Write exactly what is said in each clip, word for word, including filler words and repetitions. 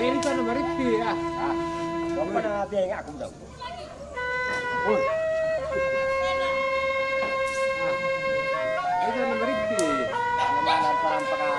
Ini sana maripi, ah. Ah, kamu pada biaya aku dong. Woi. Ah, ini sana maripi. Mana perang peka?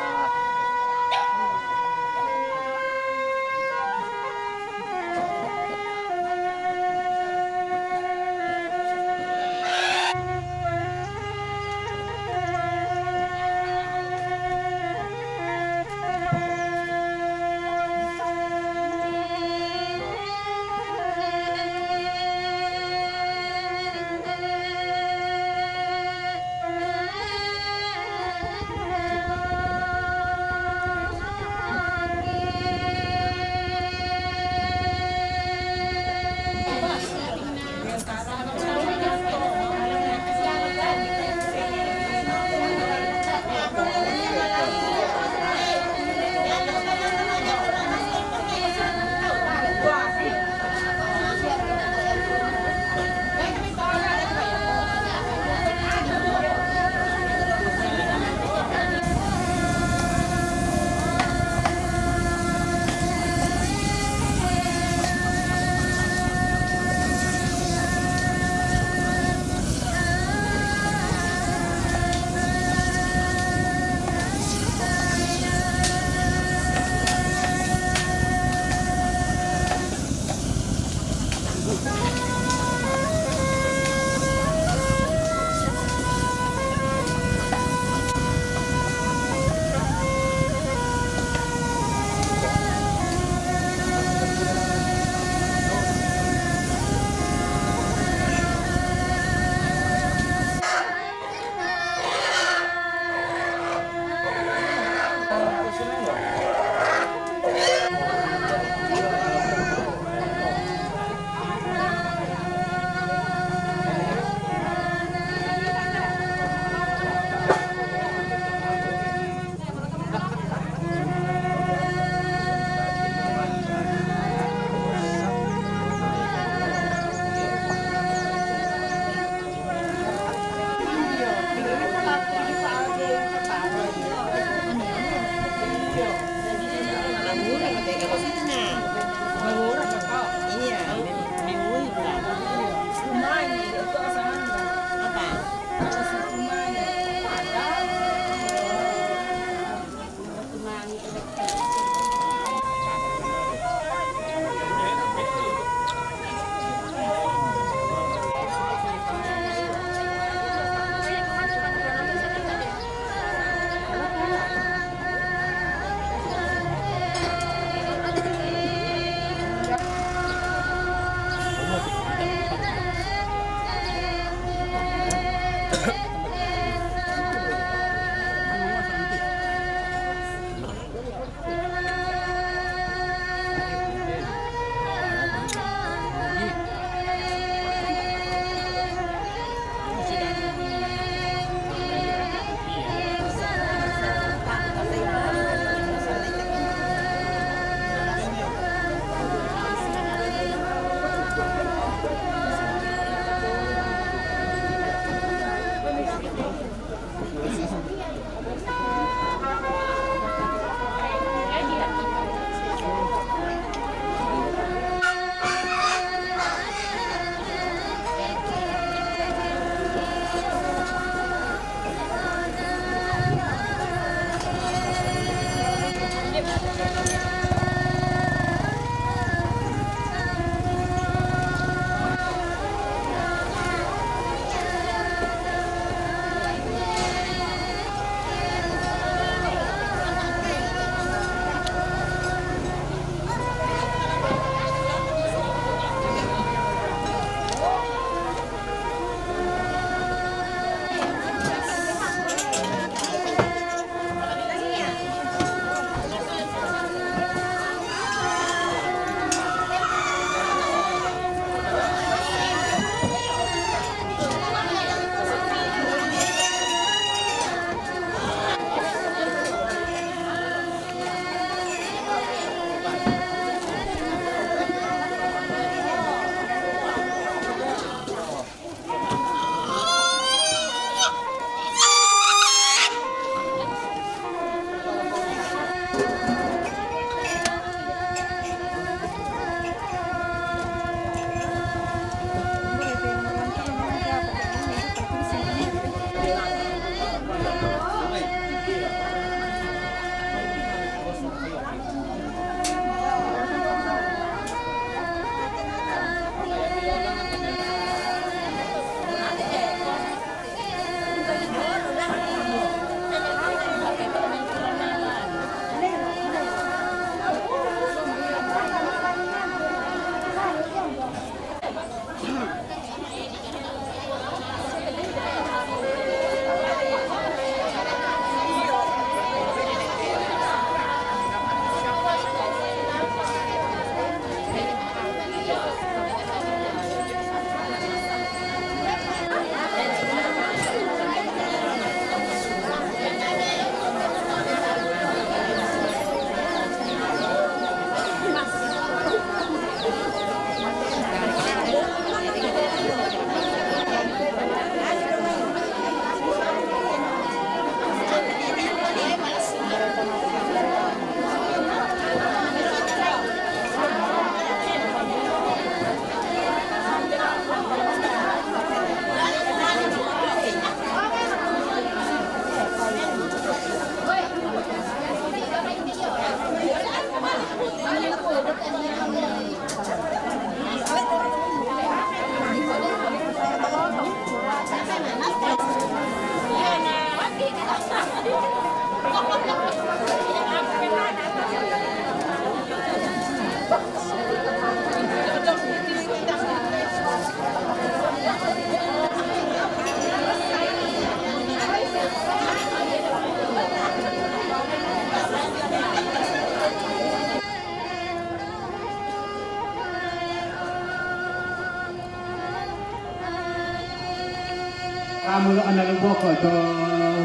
Mulu ana lu boko to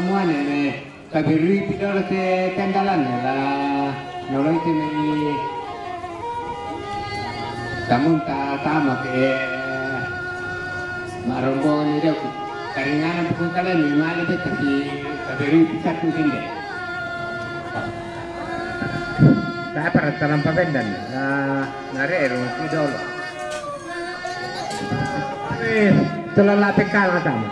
muane ne. Tapi lui pidoro te tendalan la. Noloi te mai tamunta tama ke marombongan ni doku. Karingana buku kale ni mali te tapi, tapi lui pita ku sinde. Dapat tanam pabendan. Na, na reru pidoro. Eh, tulala pekala tama.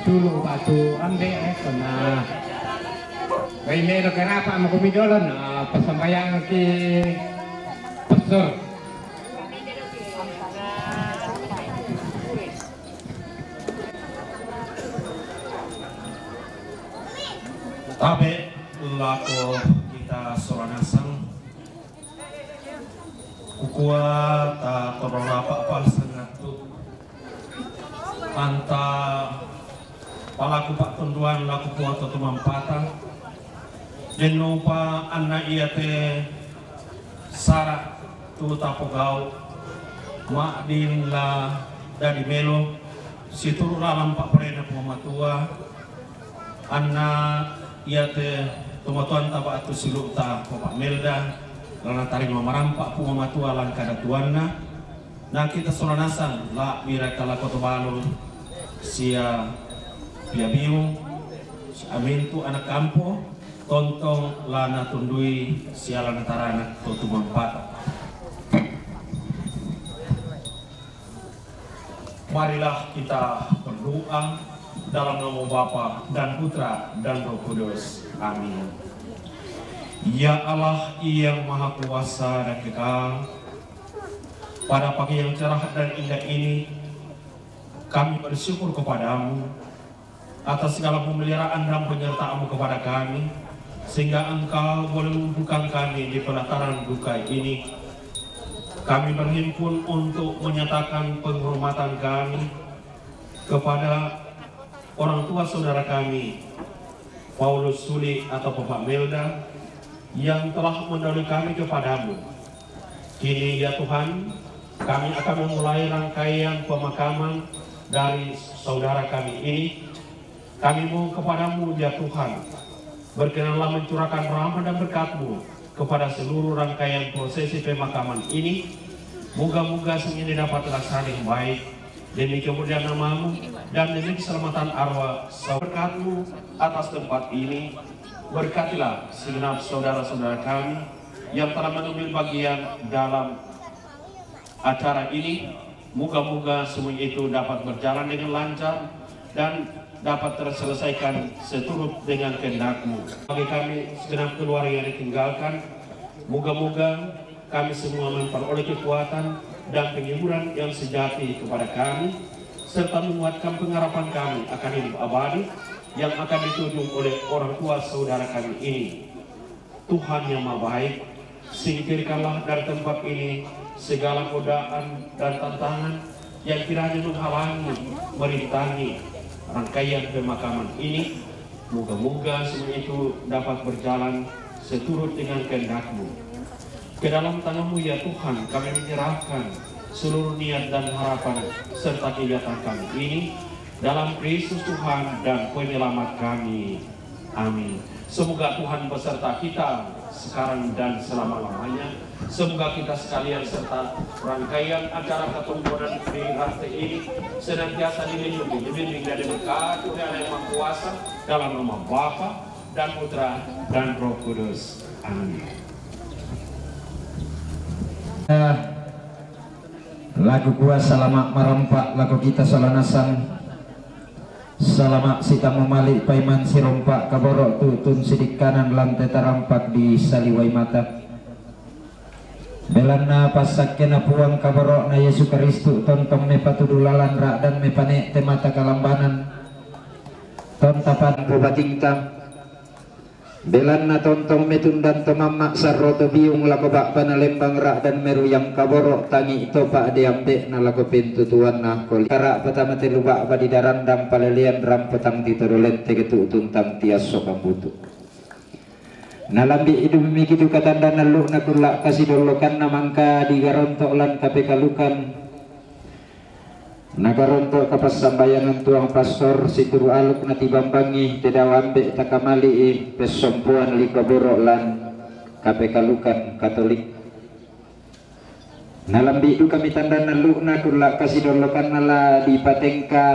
Tulu batu ambe eh kena. Baimero kenapa mau kumi dolo na pasambayang ki pastor. Tabe lako kita soranasang kukua ta tororapa pa sangatu anta palaku patunduan laku kuota tumampata. Denopa anna iate sara tu tapogau ma'din la Dadi melo situru lalang pa'porena Puang Matua, anna iate tomatoanta ba'tu siulu'ta Bapak Melda, la natarima marampa Puang Matua langka datuanna, na kita sola nasang la'bi raka lako to balong sia pia biung, amintu anak kampo, tontong la natundui sia la nataranak to tumampata. Marilah kita berdoa dalam nama Bapa dan Putra dan Roh Kudus. Amin. Ya Allah yang Maha Kuasa dan Kekal, pada pagi yang cerah dan indah ini, kami bersyukur kepadamu atas segala pemeliharaan dan penyertaanmu kepada kami, sehingga Engkau boleh mengumpulkan kami di pelataran duka ini. Kami berhimpun untuk menyatakan penghormatan kami kepada orang tua saudara kami, Paulus Suli atau Bapak Melda, yang telah mendahului kami kepadamu. Kini, ya Tuhan, kami akan memulai rangkaian pemakaman dari saudara kami ini. Kami mohon kepadamu, ya Tuhan, berkenanlah mencurahkan rahmat dan berkat-Mu kepada seluruh rangkaian prosesi pemakaman ini. Moga-moga semua ini dapat terlaksana dengan baik demi kemuliaan nama-Mu dan demi keselamatan arwah saudara. Berkat-Mu atas tempat ini. Berkatilah segenap saudara-saudara kami yang telah mengambil bagian dalam acara ini. Moga-moga semua itu dapat berjalan dengan lancar dan dapat terselesaikan seturut dengan kehendak-Mu. Bagi kami segenap keluarga yang ditinggalkan, moga-moga kami semua memperoleh kekuatan dan penghiburan yang sejati kepada kami, serta menguatkan pengharapan kami akan hidup abadi yang akan ditujung oleh orang tua saudara kami ini. Tuhan yang Maha Baik, singkirkanlah dari tempat ini segala godaan dan tantangan yang kiranya menghalangi, merintangi rangkaian pemakaman ini. Moga-moga semua itu dapat berjalan seturut dengan kehendak-Mu. Ke dalam tangan-Mu, ya Tuhan, kami menyerahkan seluruh niat dan harapan serta kegiatan kami ini dalam Kristus Tuhan dan Penyelamat kami. Amin. Semoga Tuhan beserta kita sekarang dan selama-lamanya. Semoga kita sekalian serta rangkaian acara ketongkonan di rantai ini senantiasa dilindungi, dibimbing, dan diberkati oleh Allah yang Maha Kuasa, dalam nama Bapa dan Putra dan Roh Kudus. Amin. Laku kua salama' marampa' lako kita sola nasang. Salama' sitammu mali' paiman sirompa' kaboro' tu'tun sidikkanan lan te tarampak di saliwai mata. Belanna passakkena Puang kaboro'na Yesu Karistu tontong mepatudu lalan ra'dan mepane' te mata kalambanan. Tonta padampu batingta. Belanna tontong metundan to mamma' sarro to biung lako ba'bana lembang ra'dan meruyang kaboro' tangi' to pa'de ambe'na lako pentutuanna koli. Kara' patama tellu ba'ba di darandang palelean rampo tang titodo lenteke tu'tun tang tiasso kambutu. Nalambi' idummi kitu katandanna lu'na kulla' kasidollokanna mangka digaronto' lan kapekalukan. Nagaronto' kapassambayangan tuang pastor situru' aluk natibambangi te dao ambe' takamali'i pessompoan liko boro' lan kapekalukan Katolik. Nalambi' dukami tandanna lu'na kulla' kasidollokanna la dipatengka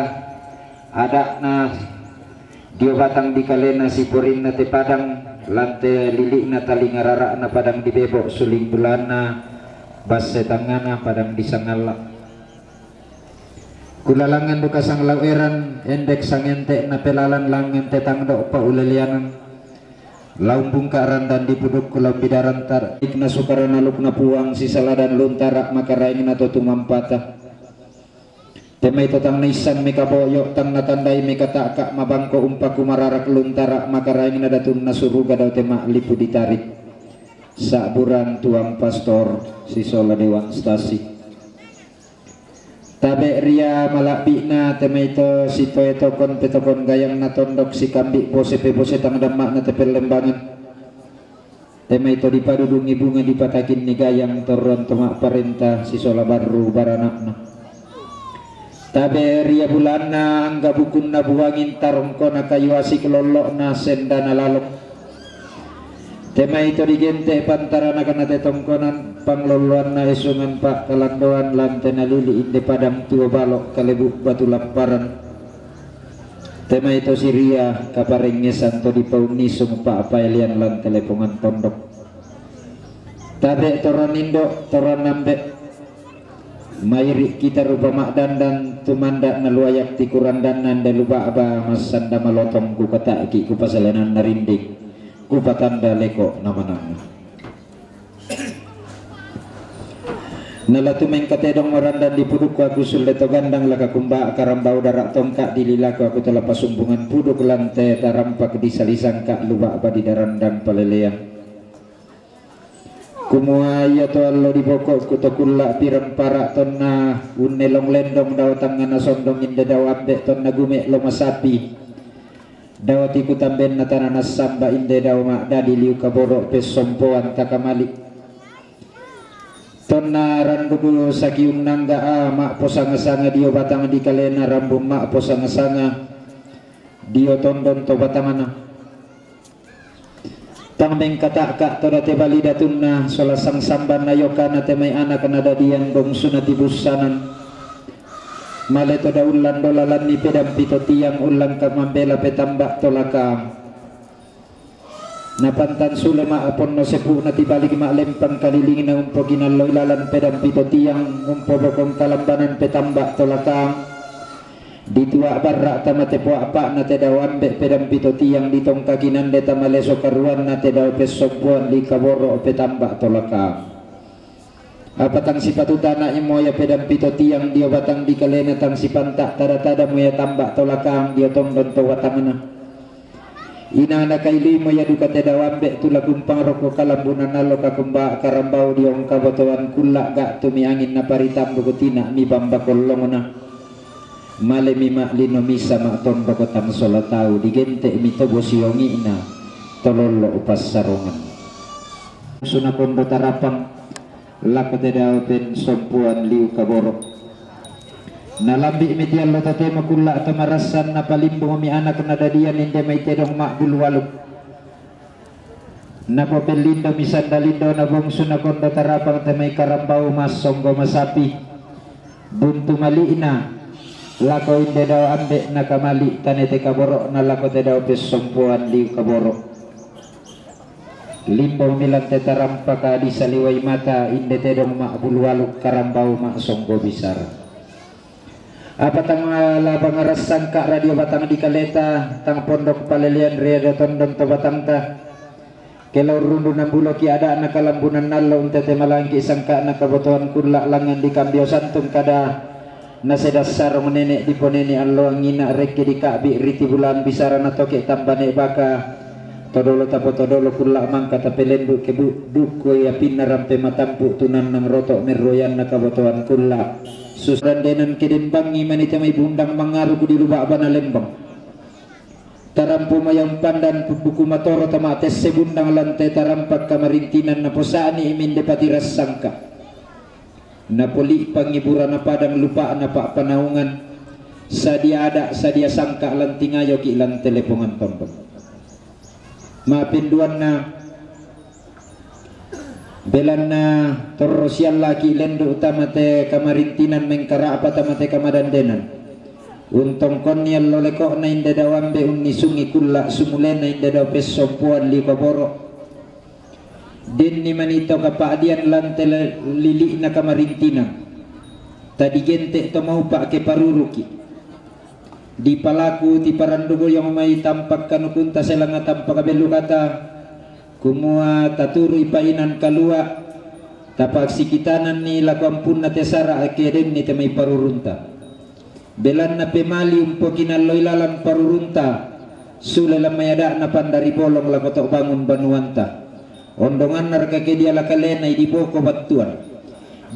ada'na dio batang dikalena siporinna te padang lan te lili'na talinga rara'na padang di bebo' suling bulanna basse tangngana padang di sangalla'. Kulalangan duka sanglau eran, endek sangente' napelalan langngan te tangdo' pauleleanan. Laumbungka randan dipudukku lau bidaran tar, ikna sukarana lukna Puang sisaladan luntara makaraengna to tumampata. Te mai to tang naissan mekaboyo' tang natandai mekata'ka' mabangko umpaku mararak luntara makaraengna datunna suruga dao te ma'lipu ditarik. Sa'buran tuang pastor sisola dewan stasi. Tabe' ria mala'bi'na te mai to sitoe tokon petokon gayang natondok sikambi' bose pebose tang damma'na te pellembangan. Te mai to dipadudungi bunga dipatakinni gayang torron to ma'parenta sisola barru barana'na. Tabe' ria bulanna angga bukunna buangin tarongkona kayu asik lollo'na sendana lalong. Te mai to digente' pantarana kana te tongkonan panglolloanna esungan pa'kalandoan lan te nalili inde padang tuo balo' kalebu batu lapparan. Te mai to siria kaparengngesan to dipaunnisung pa'paelean lan te lepongan tondok. Tabe' toran indo', toran ambe'. Mairi' kita rupa ma'dandan tumanda' naluayak tikurandanna inde luba'ba massanda malotong kukata'ki' kupasalenanna rinding, kupatanda leko' namanangnga. Nala tumengka tedong marandan dipudukku aku sulle to gandang laka kumba karambau dara' tongka' dililako aku tala pasumbungan puduk lan te tarampak disalisangka' luba'ba didarandang paleleang. Kumua ia to allo diboko'ku to kulla' pirang para' tonna unnelong lendong dao tangngana sondong inde dao ambe' tonna gume' lo masapi. Dao tikutambenna tana nassamba inde dao ma'dadi liu kaboro' pessompoan takamali'. Tonna randuku sakiunnangga a ma'posanga-sanga dio batang dikalena rambung ma'posanga-sanga dio tondon to batangna. Tang mengkata'ka' to date bali datunna sola sangsambanna yokana te mai anak nadadian bongsuna tibussanan. Male to daullan dolalanni pedampi to tiang ullangka mambela petamba to lakang. Napantan sule ma'aponno sepu'na tibalik ma'lempang kalilingna umpokinalloi lalan pedampi to tiang umpobokong kalambanan petamba to lakang. Ditua' barra' tama te poa'pa'na te dao ambe' pedampi to tiang ditongkaki nande tama leso karuanna te dao pessompoan li kaboro' petamba to lakang. Apa tang sipatutana imo ia pedampi to tiang dio batang dikalena tang sipanta' tada-tada mo ia tamba to lakang dio tondon to batangna. Inana kailuimo ia duka te dao ambe' tu lakumpang rokko kalambunan allo kakumba karambau dio ongkabotoan kulla' ga' tumi angin naparitambuku tina' mi bamba kollongna. Male mi ma'lino misa ma'tondoko tang sola tau digente' mi to bosiongi'na to lollo' upassarongan. Suna kondo tarapang lako te dao pessompoan liu kaboro'. Nalambi' mi tiallo totemo kulla' to marassan napalimbung mi anak nadadian inde mai tedong ma'bulu aluk. Napopellindo mi sandalindona bongsuna kondo tarapang te mai karambau massonggo masapi. Buntu mali'na lako inde dao ambe' nakamali' tane te kaboro'na lako te dao pessompoan liu kaboro'. Limbong mi lan te tarampaka disaliwai mata inde tedong ma'bulu aluk karambau ma'songgo bisara. Apa tang laba ngarassangka' radio batang dikaleta tang pondok palelean ria dao tondon to batangta. Kela urrundu nambuloki ada'na kalambunan allo untete malangki' sangka'na kabotoan kulla' langngan dikambio santung kada. Nasedassarong nene' diponene' alloang ina' rekke dika'bi' ritibulaan bisara natoke' tambane' baka. Todolo tapotodolo kulla' mangka tapelendu' ke bu-, dukku ia pinna rampe matampu' tunannang roto' merroyanna kabotoan kulla'. Susurandenan kedembangi manita mai bundang mangaruku di luba'bana lembang. Tarampu mayang pandan buku matoro tama tesse bundang lante tarampak kamarintinan naposa'ni iminde patirassangka. Napoli' pangiburana padang lupa'na pa'panaungan, sadia ada', sadia sangka' lantingayoki' lan telepongan tombong. Mapenduanna, belanna torro siallaki' lendu' tama te kamarintinan mengkara'pa tama te kamadandenan. Untongkonni allo leko'na inde dao ambe' unnisungi kulla' sumulena inde dao pessompoan liu kaboro'. Denni manito kapa'dian lante le-, lili'na kamarintinan. Tadigente' to maupa' ke paruruki'. Dipalaku tiparandu boyong mai tampak kanukunta selanga tampak bellukata, kumua taturu'i painan kalua', tapaksikitananni lako ampunna te sara' ke denni te mai parurunta. Belanna pemali umpokinalloi lalan parurunta, sule lan mai ada'na pandari bolong lako to' bangun banuanta. Ondonganna raka ke diala kalena idi boko battuan.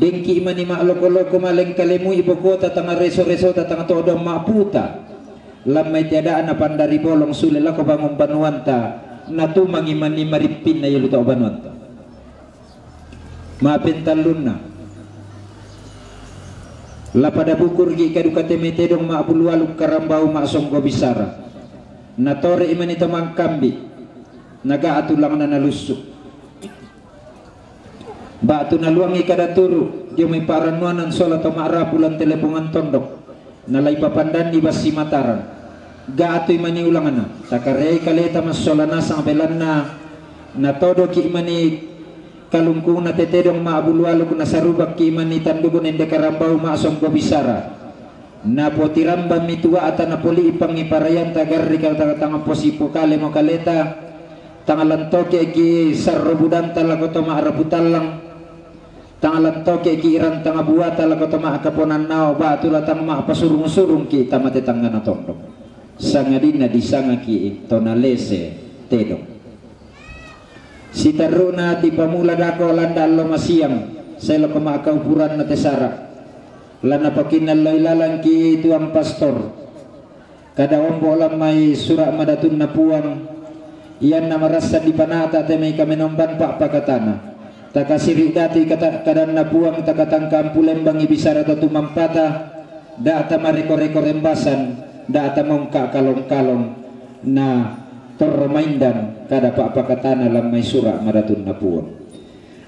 Dengki' mani ma'loko-loko maleng kalemui bokota tang reso-resota tang to'dong ma'puta. Lan mai te ada'na pandari bolong sule lako bangun banuanta, natumangi mani marippinna ilu to' banuanta. Mapentallunna. La pada bukur gi' kadukate mai tedong ma'bulu aluk karambau ma'songgo bisara. Natore' i mani to mangkambi', na ga' atu langna nalussu'. Ba'tu naluangi kada turu' dio mai pa'rannuanan sola to ma'rapu lan telepongan tondok, na la ipapandanni bassi Mataram. Ga' atu i mani ulangna, takareai kaleta massola nasang belanna natodoki' mani kalungkungna te tedong ma'bulu aluk nasarubakki' mani tandukna inde karambau ma'songgo bisara. Napotirambanmi tua'ta napoli'pangi parayanta garri kata tang posipokalemo kaleta, tang lantoke'ki' sarro budanta lako to ma'rapu tallang, tang lantoke'ki' rantang buata lako to ma'kaponan nao' ba'tu la tang ma'pasurung-surungki' tama te tangngana tondok. Sangadinna disangaki' to nalese tedong. Sitarru'na tipamula dako' landa' allo masiang, sae lako ma'kaupuranna te sara'. La napakinnalloi lalangki' tuang pastor. Kada ombo' lan mai sura' madatunna Puang, ianna marassan dipana'ta' te mai kamenomban pa'pakatana. Takasiri' datu i kata-, kadanna Puang, takatangkampu lembangi bisara to tumampata, da' tamareko-reko rembasan, da' tamongka' kalong-kalong, na torro maindan kada pa'pakatana lan mai sura' madatunna Puang.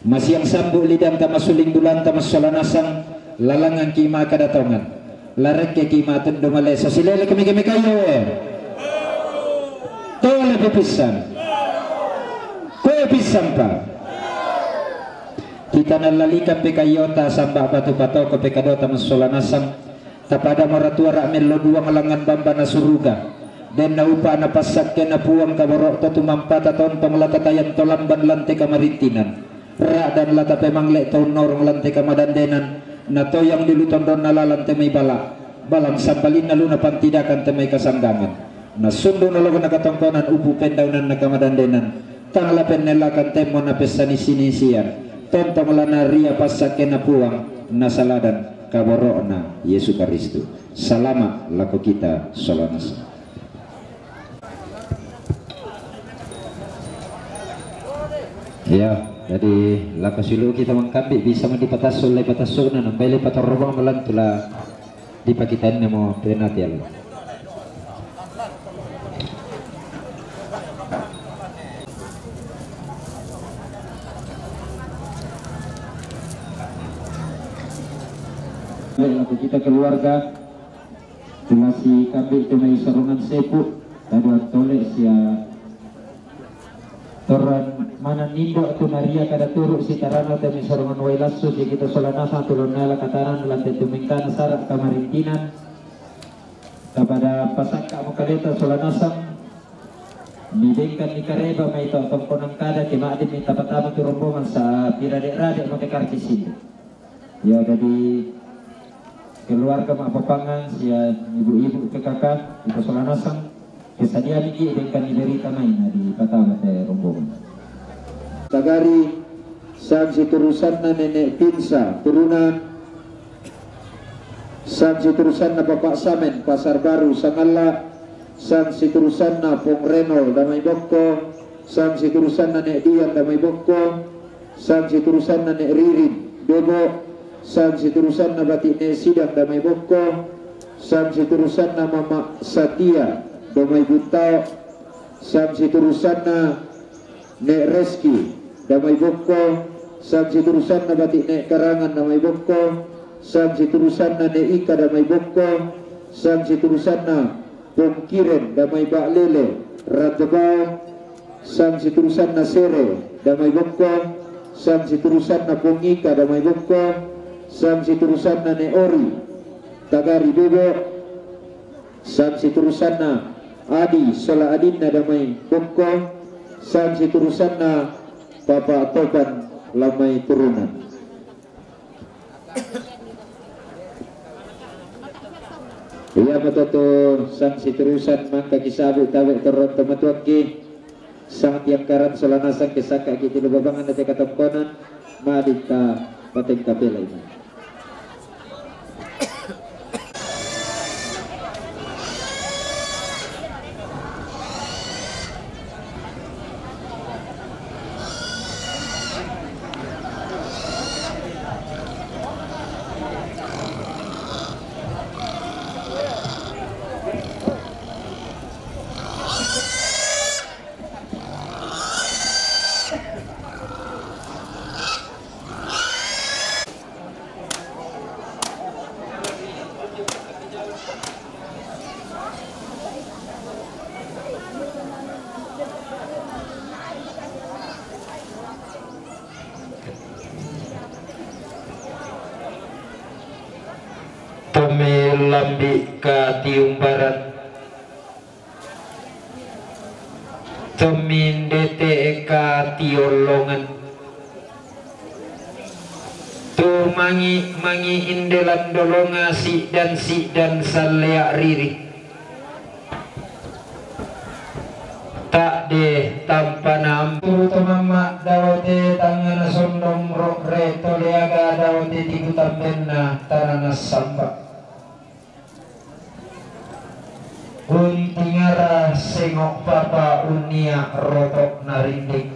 Masiang sambu' lidanta masuling bulanta massola nasang, lalangangki' ma'kada tongan. Larekkeki' ma'tundu maleso silele kami-kami kayo e. Tole pipissan. Koe pissan pa. Kita nallalikan pe kayota samba' batu patoko pe kadota massola nasang. Tapada maratua ra' mello duang langngan bambana suruga. Denna upa' napassakkena Puang kaboro' to tumampata tontong la tatayan to lamban lan te kamarintinan. Ra'dan la tapemangle' to unnorong lan te kamadandenan. Natoyang dulu tondonna lalan te mai bala'. Balang sambalinna lu napantidakan te mai kasanggangan. Nasundu' nolong nakatongkonan upu' pendaunanna kamadandenan. Tang la pennellakan temmo napessanisi-nisian. Tontong la naria passakkena Puang nasaladan kaboro'na Yesu Karistu. Salama' lako kita sola nasang. Iya, jadi lako silu' kita mangkambi' bisa mandi patassu' lai patassu'na nambai lai patorrobang malantu' la dipakitaenna mo penatian. Baik, lako kita keluarga, tulasi kambi' tu mai sorongan sepu', tadi antole sia Torran manang nindo' tu naria kada turu' sitarana te mai sorongan wai lassu si kita sola nasang tu lonnala katanan lan te tumengkana sara' kamarintinan. Tapada pasakka' mo kaleta sola nasang. Nidengkan ni kareba mai to tongkonan kada ke ma'din ni tapatama tu rombongan sa pirade-rade mo ke karcis ini. Ya, jadi keluarga ma'papangan sia ibu-ibu P K K, kita sola nasang, kesadiaan iki dengkan diberita main di patama te rombongan. Tagari, sang siturusanna Nenek Pinsa, turunan, sang siturusanna Bapak Samen, Pasar Baru, Sangalla, sang siturusanna Pong Renol, Damai Bokko, sang siturusanna Nek Dian, Damai Bokko, sang siturusanna Nek Ririn, Bebo, sang siturusanna Batik Nek Sidang, Damai Bokko, sang siturusanna Mama Satia, Damai Buntao, sang siturusanna Nek Reski, Damai Bokko, sang siturusanna Batik Nek Karangan, Damai Bokko, sang siturusanna Nek Ika, Damai Bokko, sang siturusanna Pongkiren, Damai Ba'lele, Rantebao, sang siturusanna Sere, Damai Bokko, sang siturusanna Pongika, Damai Bokko, sang siturusanna Nek Ori, Tagari Bebo, sang siturusanna Adi, sola adinna Damai Bokko, sang siturusanna Papa Topan, Lamai Turunan. Iya matoto sang siturusan mangka kisabu tabe' torron tomatuakki, sang tiangkaran sola nasang kisakka' ki tilu babangan te katongkonan, ma'din ta patengka pela ini. Lambi' katiumbaran, tommin dete' katiolongan, tumangi'-mangi' indelan dolonga si'dan-si'dan sallea' riri. Ta'de tampana ambu to mamma' dao te tangngana sondong ro're to leaga dao te tibu tambenna tanana samba. Untingara sengo' papa unnia' roto' narinding.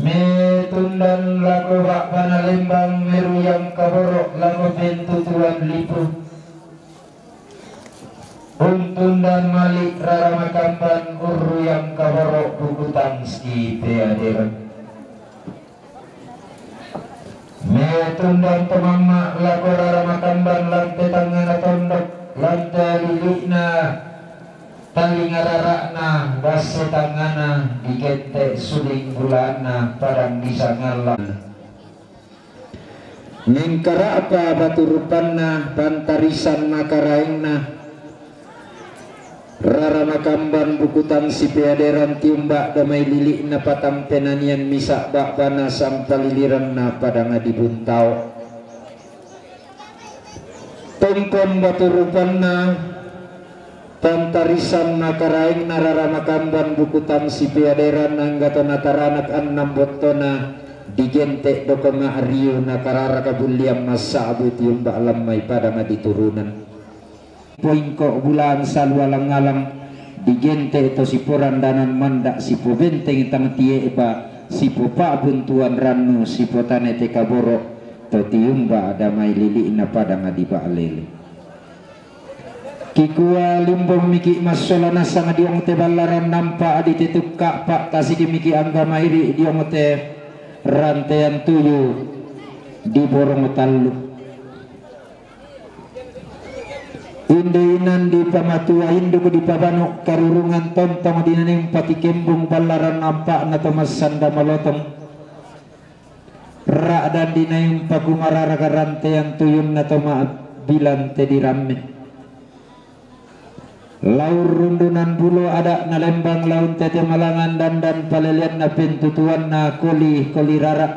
Metundan lako ba'bana lembang meruyang kaboro' lako pentutuan lipu. Untundan mali' rara makamban urruyang kaboro' bukutang sipeaderan. Metundan to mamma' lako rara makamban lante tangngana tondok, lante lili'na talinga rara'na basse tangngana digente' suling bulaanna padang disangalla. Mengkara'pa batu rupanna pantarisan makaraengna. Rara makamban bukutang sipeaderan tiumba' damai lili'na patampenanian misa' ba'bana sampaliliranna padanga dibuntao. Tongkon batu rupanna pantarisan makaraengna rara makamban bukutang sipeaderan angga to nataranak annang bottona digente' dokonga riu nakarara kabulliang massa'bu tiumba' lammai padanga diturunan. Poingko' bulaan salualang-alang, digente' to siporandanan manda' sipobenteng tang tie'ba, sipopa'buntuan rannu sipotane te kaboro', to tiumba' damai lili'na padanga diba'lele. Kikua limbong miki' massola nasang diong te ballaran nampa' ditetukka' pa'tasiki miki' angga mairi' diong te rantean tuyu diborong tallu. Inde inan dipamatua induk dipabanu' karurungan tontong dinaneng patikembung ballaran ampa'na to massanda malotong. Ra'dan dinayung pakumarara karantean tuyunna to ma'bilang te diramme. Laun rundunan bulo ada'na lembang laun tete malangan dandan paleleanna pentutuanna koli-koli rara'.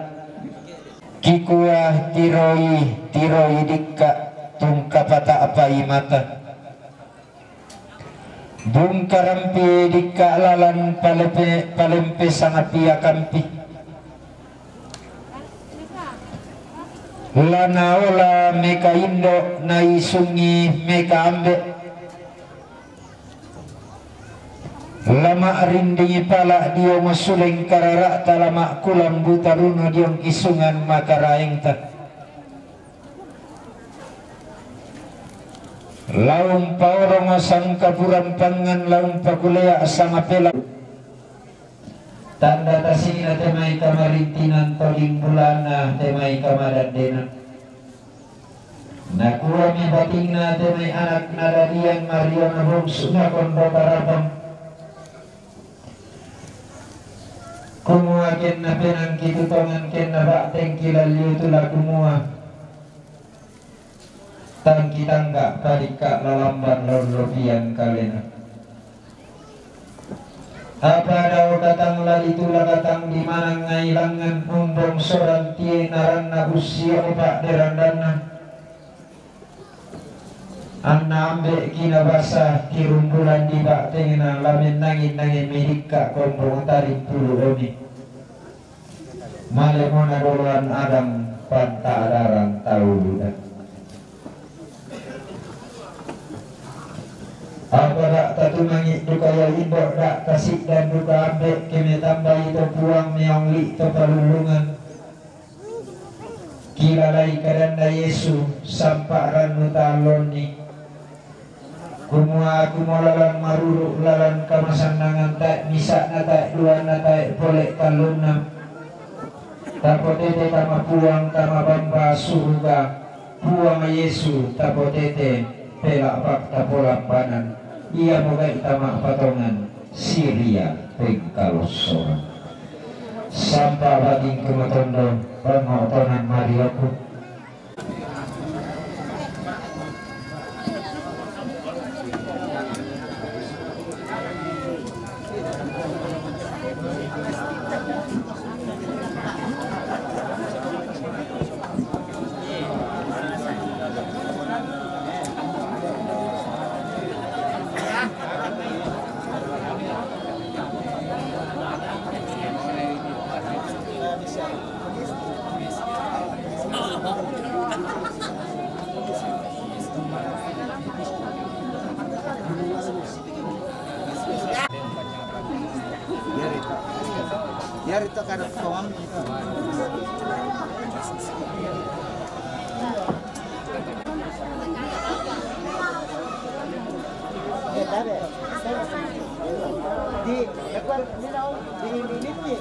Kikua tiroi, tiroi dikka' tungka pata'pai mata. Bungkarampi dikka' lalan palepe-, palempe sangapiakampi. Lanaola meka indo' naisungi meka ambe'. Lama'rindingi pala' diong suleng karara'ta lama'kulang buta runu diong isungan makaraengta. Laung paorongo sangkapuran pangngan laung pakulea sangapela. Tanda tasina te mai kamarintinan toding bulana te mai kamadandena. Nakuami batingna te mai anak nadadian Maria na bongsu na kondo tarabang. Kumua kenna penangki tutongan kenna ba'tengki lalliu tula kumua. Tangki tangga padikka lalamban lollopian kalena. Apa dao katang lali tula katang dimanang ngailangan umbong soran tie naranna ussio pa'derandanna. Anna ambe' kinabasa kirumbulan di ba'tengna lamennangin-nangin midikka kombong tarimpulu omi. Malemona doloan adang panta'adaran tau Yuda. Apa da' tatumangi duka ia indo' da' tasi'dan duka ambe' ke metambai to Puang meongli to palullungan. Kilalai kadanna Yesu sampa' rannu tallonni. Kumua aku mo lalan maruru' lalan kamasannangan tae' misa'na tae' duanna tae' pole' tallunna. Tapotete tama Puang tama bamba suruga, Puang Yesu tapotete pela'bak tapolambanan, ia mogai tama patongan siria pengkalossoran. Sampa bating kumatondo pangotonan marioku. Dari to kada pawam itu. Di, di, di, di, di.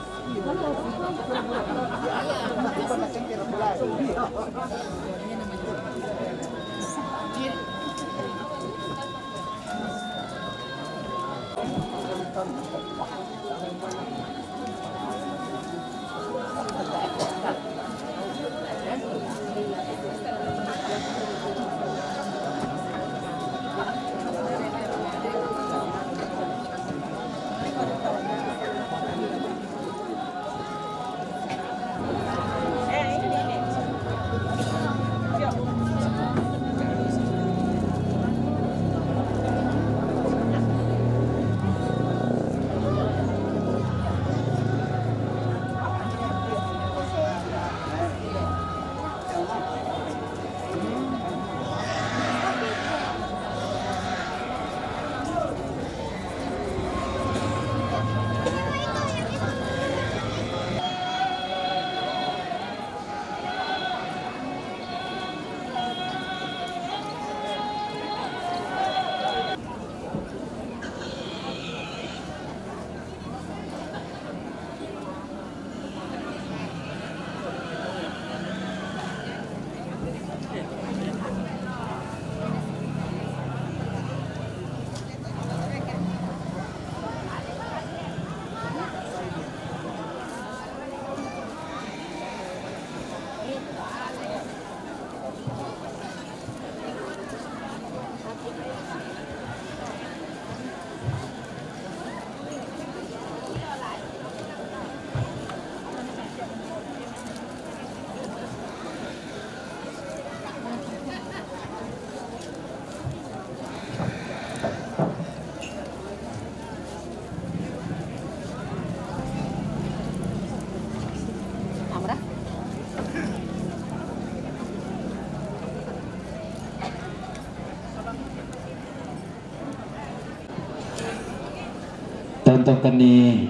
Tontokanni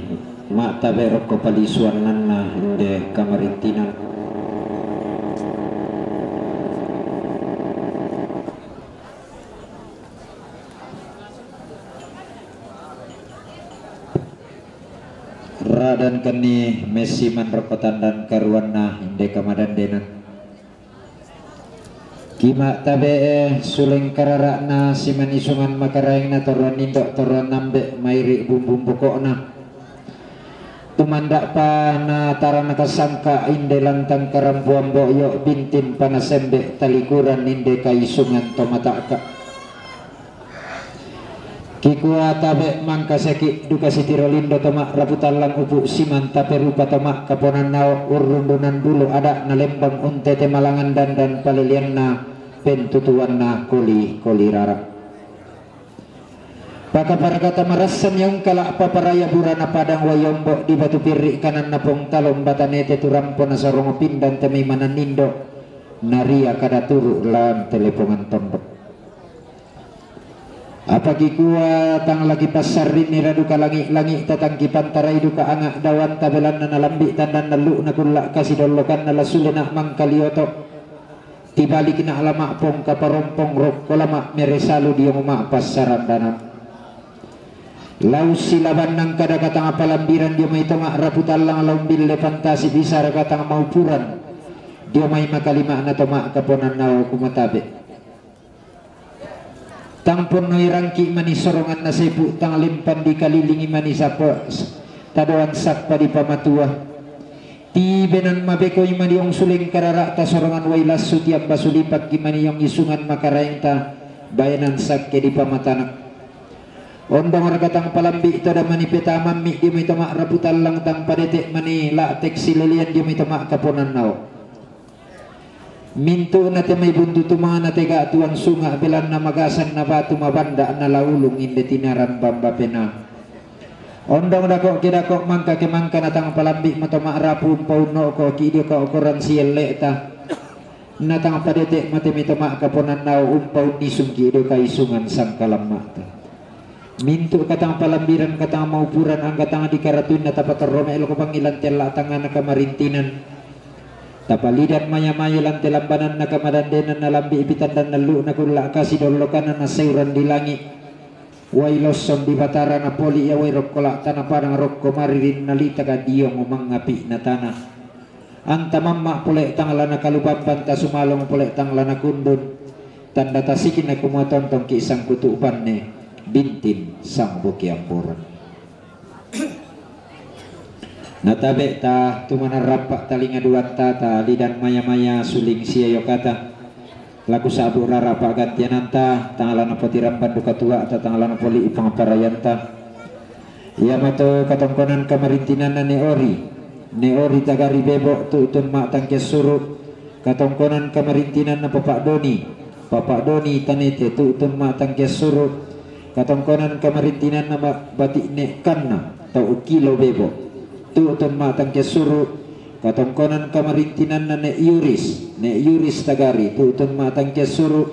ma'tabe' rokko palisuannanna inde kamarintinan. Radankanni messi manrokko tandan karuanna inde kamadandenan. Kima'tabe'e suleng karara'na simanisungan makaraengna toroan indo' toroan ambe' mairi' bumbung boko'na. Tumanda'pa na tara nakasangka inde lantang karampoang bo'yo' bintin panasembe' talikuran inde kaisungan to mata'ka. Kikua tabe' mangkaseki' duka sitiro lindo to ma'rapu tallang upu' simanta perupa to ma'kaponannao urrundunan bulu ada' na lembang untete malangan dandan paleleanna pentutuanna koli-koli rara'. Pakaparakata marassanni ungkala' paparaya burana padang wai ombo' di batu pirri' kananna pong talomba tanete tu rampo nasorongo pindan te mai manannindo naria kada turu' lawan telepongan tondok. Apa kikua tang la kipassarrinni ra duka langi'-langi'ta, tang kipantarai duka anga' dawanta belanna nalambi' tandanna allu'na kulla' kasidollokanna la sulena' mangkalioto'. Tibalikna' la ma'pongka parompong rokko la ma'mere salu diong ma'passarandana. La ussilabannang kada katang palambiran dio mai to ma'rapu tallang la umbille pantasi bisara katang maupuran dio mai makalima'na to ma'kaponannao kumatabe'. Tang ponnoi rangki' mani soronganna sepu', tang lempan dikalilingi mani sapo tadoan sappa dipamatua. Tibenan mabekoi madiong suleng karara'ta sorongan wai lassu tiamba sulipakki mani iong isungan makaraengta baenan sakke dipamatanak. Ondong raka tang palambi' toda mani petamammi' dio mai to ma'rapu tallang tang padete' mani la'tek silelean dio mai to ma'kaponannao. Mintu'na te mai buntu tumana tega tuang sunga' belanna magasanna batu mabanda' na laulung inde tinaran bamba penaa. Ondong dako' ke dako' mangka ke mangka natang palambi' mato ma'rapu umpaunno'ko ki' dio kaokoran sielle'ta. Natang padete' mate mai to ma'kaponannao umpaunnisung ki' dio kaisungan sangkalamma'ta. Mintu' katang palambiran, katang maupuran, angga tang dikaratuin na tapatorrome' lako pangilan tella' tangana kamarintinan. Tapalidan maya-maya lan te lambananna kamadandenan, nalambi' pitandan nallu'na kulla' kasi dollokanna nasayuran di langi'. Wai losson di Batara napoli' ia wai rokko la' tana padang rokko maririn nalitaka diong mangapi' na tana. Anta mamma' pole' tang la nakalubamban, tasumalong pole' tang la nakundun, tanda tasikna kumua tontongki' sangkutu' banne bintin sangboki amboran. Natabe' ta tumanarrappa' talinga duatta, talidan maya-maya suling sia yokata. Laku sa'bu' rara pa'gantiananta, tang la napotiramban duka tua'ta, tang la napoli' pangparayanta. Iamato katongkonan kamarintinanna ne Ori, ne Ori tagari Bebo', tu'tun ma'tangki assuru'. Katongkonan kamarintinanna Papa' Doni, Papa' Doni tanete, tu'tun ma'tangki assuru'. Katongkonan kamarintinanna ma-, Bati' ne Kanna, tau Kilo Bebo', tu'tun ma'tangki assuru'. Katongkonan kamarintinanna ne Yuris, ne Yuris tagari, tu'tun ma'tangki assuru'.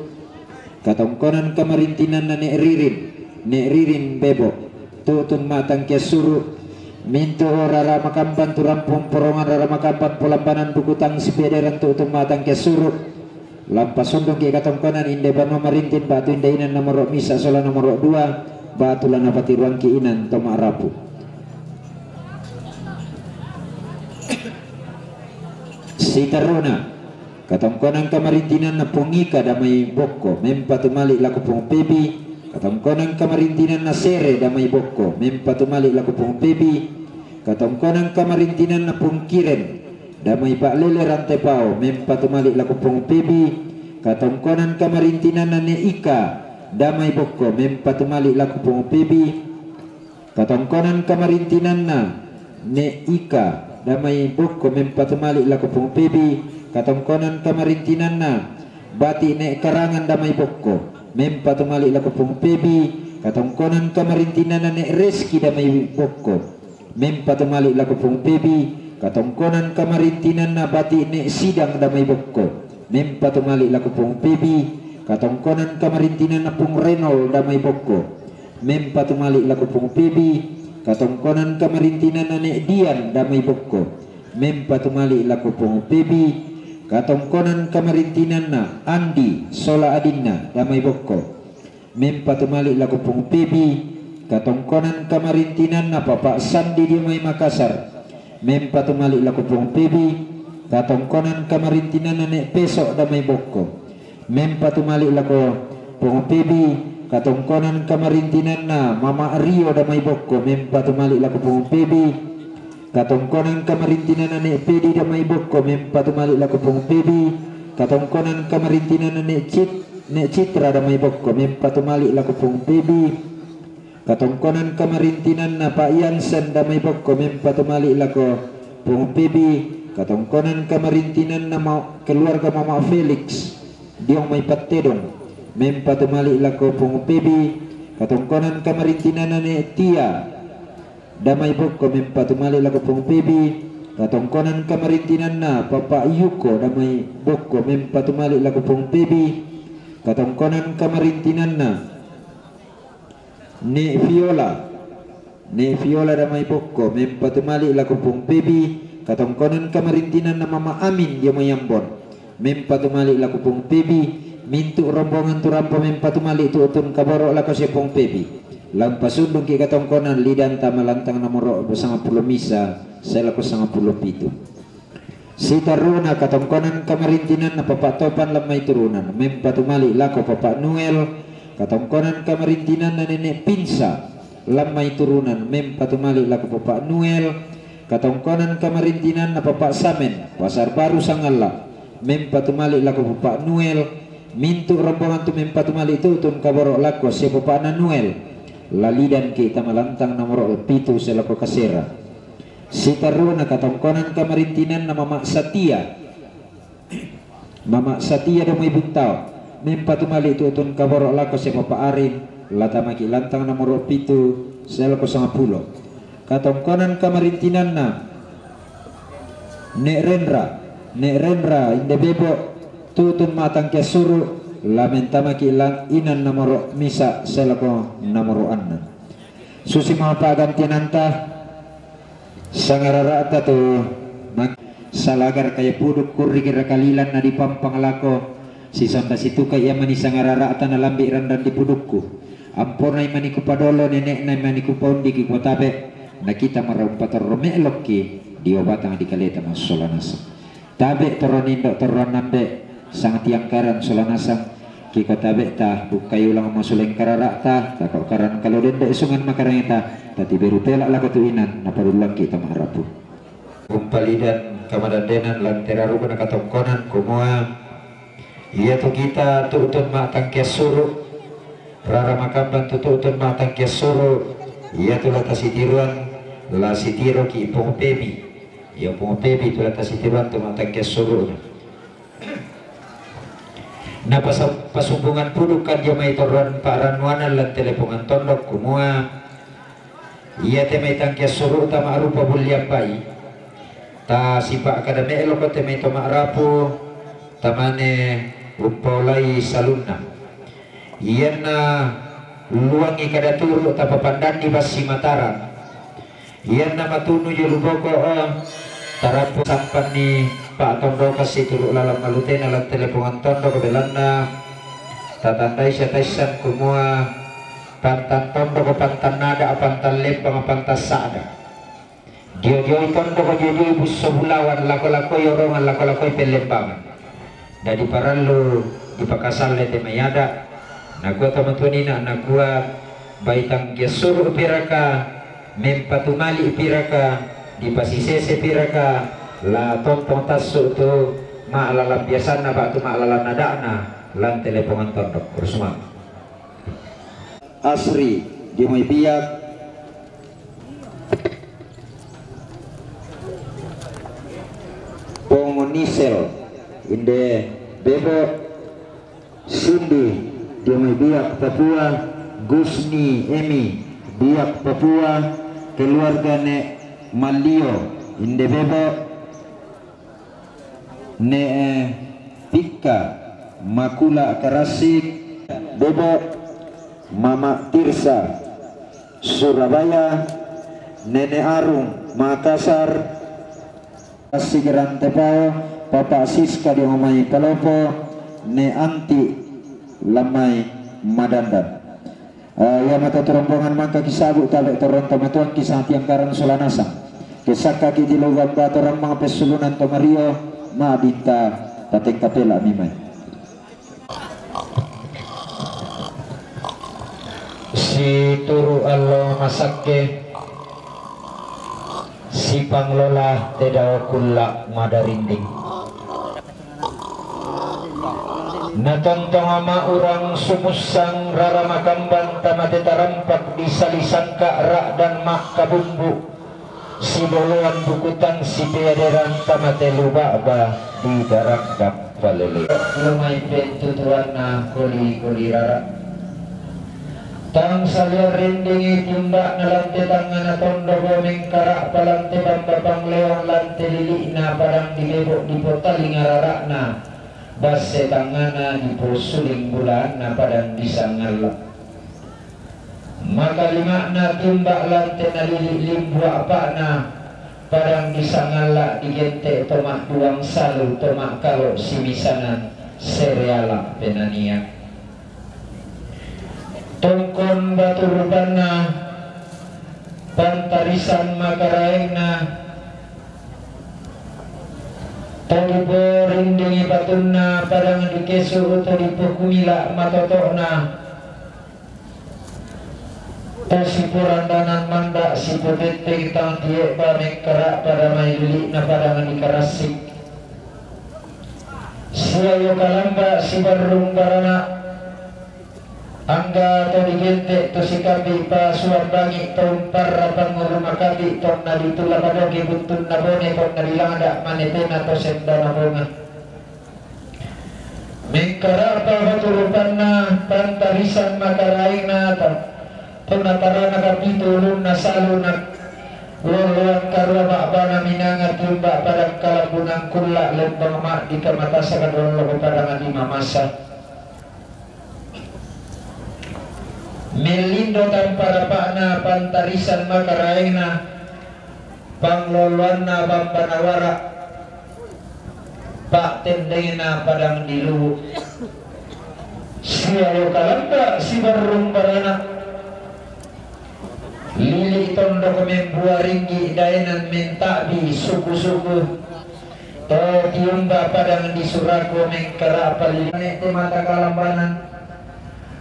Katongkonan kamarintinanna ne Ririn, ne Ririn Bebo', tu'tun ma'tangki assuru'. Mintu' rara makamban tu rampung porongan, rara makamban polambanan buku tang sipederan, tu'tun ma'tangki assuru'. Lampa sundungki' katongkonan inde banua marintin ba'tu inde inan nomoro' misa' sola nomoro' dua, ba'tu la napatiruangki' inan to ma'rapu. Sitarruna, katongkonan kamarintinanna Pung Ika damai Bokko, mempatumali' lako Pung Pebi. Katongkonan kamarintinanna Sere damai Bokko, mempatumali' lako Pung Pebi. Katongkonan kamarintinanna Pung Kiren damai Pa'lele Rantepao, mempatumali' lako Pung Pebi. Katongkonan kamarintinanna Ne' Ika damai Bokko, mempatumali' lako Pung Pebi. Katongkonan kamarintinanna Ne' Ika damai Bokko, mempatumali' lako Pung Pebi. Katongkonan kamarintinanna Bati' Ne' Karangan damai Bokko, mempatumali' lako Pung Pebi. Katongkonan kamarintinanna Ne' Reski damai Bokko, mempatumali' lako Pung Pebi. Katongkonan kamarintinanna Bati' Ne' Sidang damai Bokko, mempatumali' lako Pung Pebi. Katongkonan kamarintinanna Pung Renol damai Bokko, mempatumali' lako Pung Pebi. Katongkonan kamarintinanna Ne' Dian damai Bokko, mempatumali' lako Pung Pebi. Katongkonan kamarintinanna Andi sola adinna damai Bokko, mempatumali' lako Pung Pebi. Katongkonan kamarintinanna Papa' Sandi dio mai Makassar, mempatumali' lako Pung Pebi. Katongkonan kamarintinanna Ne' Peso' damai Bokko, mempatumali' lako Pung Pebi. Katongkonan kamarintinanna Mama' Rio damai Bokko, mempatumali' lako Pung Pebi. Katongkonan kamarintinanna Ne' Pedi damai Bokko, mempatumali' lako Pung Pebi. Katongkonan kamarintinanna Ne' Cit-, Ne' Citra damai Bokko, mempatumali' lako Pung Pebi. Katongkonan kamarintinanna Pa' Yansen damai Bokko, mempatumali' lako Pung Pebi. Katongkonan kamarintinanna ma-, keluarga Mama' Felix diong mai Pattedong, mempatumali' lako Pung Pebi. Katongkonan kamarintinanna Ne' Tia damai Bokko, mempatumali' lako Pung Pebi. Katongkonan kamarintinanna Papa' Yuko damai Bokko, mempatumali' lako Pung Pebi. Katongkonan kamarintinanna Ne' Viola, Ne' Viola damai Bokko, mempatumali' lako Pung Pebi. Katongkonan kamarintinanna Mama' Amin dio mai Ambon, mempatumali' lako Pung Pebi. Mintu' rombongan tu rampo mempatumali' tu'tun kaboro' lako sia Pung Pebi. Lampasundungki' katongkonan lidan tama lantang nomoro' sangpulo misa' sae lako sangpulo pitu. Sitarruna, katongkonan kamarintinanna Papa' Topan lan mai turunan, mempatumali' lako Papa' Nuel. Katongkonan kamarintinanna Nene' Pinsa lan mai turunan, mempatumali' lako Papa' Nuel. Katongkonan kamarintinanna Papa' Samen, Pasar Baru Sangalla', mempatumali' lako Papa' Nuel. Mintu' rombongan tu mempatumali' tu'tun kaboro' lako sia Papa'na Nuel, la lidanki' tama lantang nomoro' pitu sae lako kasera. Sitarruna, katongkonan kamarintinanna Mama' Satia, Mama' Satia dio mai Buntao, mempatumali' tu'tun kaboro' lako sia Papa' Arin, la tamaki' lantang nomoro' pitu sae lako sangpulo. Katongkonan kamarintinanna Ne' Renra, Ne' Renra inde Bebo', tu'tun ma'tangki assuru', la mentamaki' lan inan nomoro' misa' sae lako nomoro' annan. Susi mau pa'gantiananta, sangarara'ta tu mak-, salagar kaya puduk kurri kira kalilan na dipampang lako, sisamba situka ia mani sangarara'ta na lambi randan di pudukku. Ampona i mani kupadolo, nene'na i mani kupaundiki kuatabe, na kita maraumpa torro me'lokki dio batang di kaleta massola nasang. Tabe' torro nindo' torro nambe', sang tiangkaran sola nasang, kiko tabe'ta, bukkai ulang masuleng karara'ta, tako karan kalo dende' sungan makarangeta, tatiberu pela' lako tu inan, napadulluangki to ma'rapu. Umpalidan kamadandenan lan teraruku nakatongkonan, kumua, iatu kita tu'tun ma'tangke assuru', rara makamban tu tu'tun ma'tangke assuru', iatu la tasitiruan, la sitiroki Pong Pebi. Ia Pong Pebi tu la tasitiruan tu ma'tangke assuru'na. Na pasa-, pasumbungan pudukkan dio mai torroan pa'rannuanan lan telepongan tondok, kumua, iate mai tangke assuru'ta ma'rupa bulliang bai, tasipa'kada me'loko te mai to ma'rapu, tamane umpaolai salunna. Ianna luangi kada turu' tapapandanni bassi Mataram. Ianna matunu jolo boko, o, tarampo sampanni pa'tondokang situru' lalang malutena lan telepongan tondok, belanna tatandai sia taissan kumua pantan tondok, pantan nada', pantan lembang, pantan sa'da. Dio-dioi tondok, dio-dioi busso bulawan, lako-lakoi orongan, lako-lakoi pellembangan. Dadi parallu dipakasalle te mai ada'. Nakua tomatuanna, nakua, bai tangke assuru' piraka, mempatumali piraka, dipasisese piraka, la tontong tassu' tu ma'lalang biasanna ba'tu ma'lalang nada'na lan telepongan tondok. Terus mang. Asri, dio mai Biak. Pong Nisel, inde Bebo. Sindi, dio mai Biak Papua. Gusni Emi, Biak Papua. Keluarga Ne' Mallio, inde Bebo. Ne' Pikka, Makula Karassik, Bebo, Mama Tirsa, Surabaya, Nene' Arung, Makassar, Karassik Rantepao, Papa Siska dio mai Palopo, Ne' Anti lan mai Madandan. Eh, ia mate tu rombongan mangka kisa'bu' tabe' torron tomatuangki sangtiangkaran sola nasang. Kisakkaki' ti lobang batu rammang pessulunan to Mario, ma'dinta patekka pela'mi mai. Situru' allo masakke, sipanglola te dao kulla' madarinding. Natontong ama' urang sumussang rara makamban tamate tarampak di sali sangka' ra'dan ma'kabumbu', siboloan buku tang sipeaderan tamate luba'ba di daranggang palele. Lumai pentutuanna koli-koli rara. Tang saliang rindingi timba'na lan te tangngana tondoko, mengkara'pa lan te bamba pangleong lan te lili'na padang di lebo' dipotalinga rara'na, basse tangngana diposuling bulaanna padang di sangalla'. Makalima'na timba' lan te nalili' limbu a'pa'na padang di sangalla' digente' to ma'duang salu to ma'kalo' simisanan sereala' penania. Tongkon batu rupanna, pantarisan makaraengna, to diporindingi batunna padang dikesu' to dipokumila' matoto'na, to siporandanan manda' sipotetteng tang die'ba mengkara'pa damai lili'na padang di Karassik. Sia io kalamba sibarrung barana', angga to digente' to sikambi' pasuang bangi' to umparra pangngulu makambi' tonna ditula madoke buttunna bone tonna dilangda' manetena to sendana bonga. Mengkara'pa batu rupanna, pantarisan makaraengna, ta-, tonna tarana kapitu ulunna saluna, lolloan karua ba'bana minanga timba' padang kalambunan kulla' lembang ma'dika matasaka dolloko padang di mamasa. Mellindo tampa rapa'na pantarisan makaraengna, pangloloanna bambana wara', pa'tendengna padang di Luwu'. Siayo kalamba sibarrung barana, lili' tondok membua ringgi' daenan menta'bi suku-suku, to tiumba padang di Surako mengkara'pa lili' te mata kalambanan.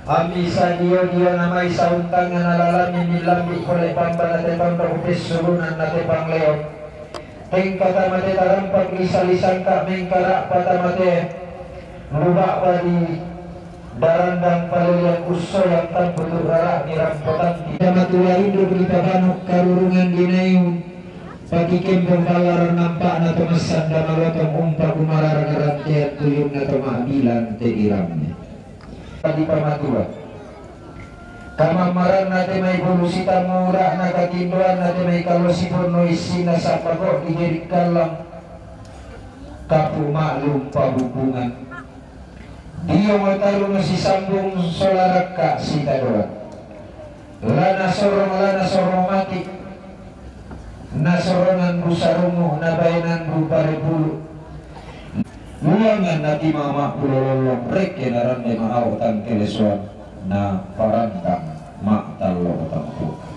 Ambi sadio-dio namai sauntangan na lalami millambi' pole pambana te tondok pessulunan na te pangleo. Tengka tama te tarampak lisa-lisangka mengkara'pa tama te luba'pa di darandang palelian ussoyang tambutu' rara'mi rampotanti. Tama tua induk di pabanu' karurungan di Naiung, pati kembong ballaran nampa'na to massanda malotong umpa kumarara karantean tuyunna to ma'bilang te diramme. Di pamatua. Kamammaranna te mai bulu sitamu, ura'na katindoanna te mai kalosi ponno issina sappako di jari kallang kapu ma'lum pabukungan. Dio matarung sisambung sola rakka sitadoan. La nasorong, la nasorong mati. Nasorongan bu sarungu, nabaenan bu pare bulu. Luangan natima ma'pulo lollong, rekke narande ma'ao tangkelesoan, na parantang ma'tallo tampuka.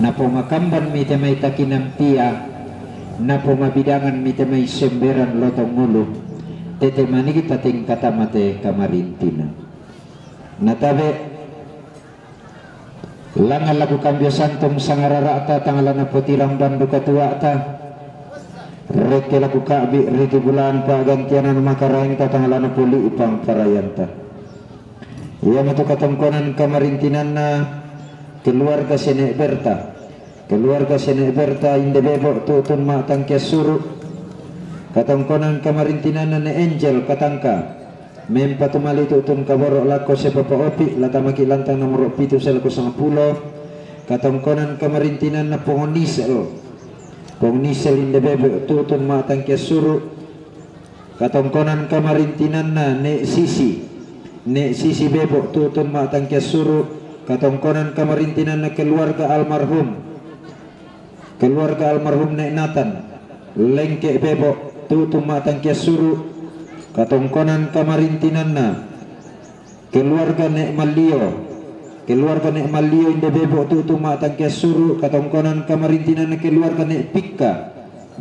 Napomakamban mite mai takinan pia, napomabidangan mite mai semberan lotong ngolu, tete maniki tatingkata mate kamarintinan. Natabe, langan laku kambio santung sangararata tangalana potirang bandu katuata, reke laku kabi riti bulan pagantianan makaraingta tangalana poli ipang parayanta. Ia matu katongkonan kamarintinanna keluarga Sene Berta. Keluarga Sene Berta inde bebo tutun ma tangkias suru. Katongkonan kamarintinanna ne Angel Katangka. Mempatumali tutun kaboro lako sepa pa opi, latamaki lantang nomoro pitu selaku sangpulo. Katongkonan kamarintinanna Pongonisel. Pongonisel inde bebo tutun ma tangkias suru. Katongkonan kamarintinanna ne Sisi. Ne Sisi bebo tutun ma tangkias suru. Katongkonan kamarintinanna keluarga almarhum. Keluarga almarhum ne Nathan. Lengke bebo tutun ma tangkias suru. Katongkonan kamarintinanna keluarga ne Malio. Keluarga ne Malio inde bebo tutun ma tangkias suru. Katongkonan kamarintinanna keluarga ne Pikka.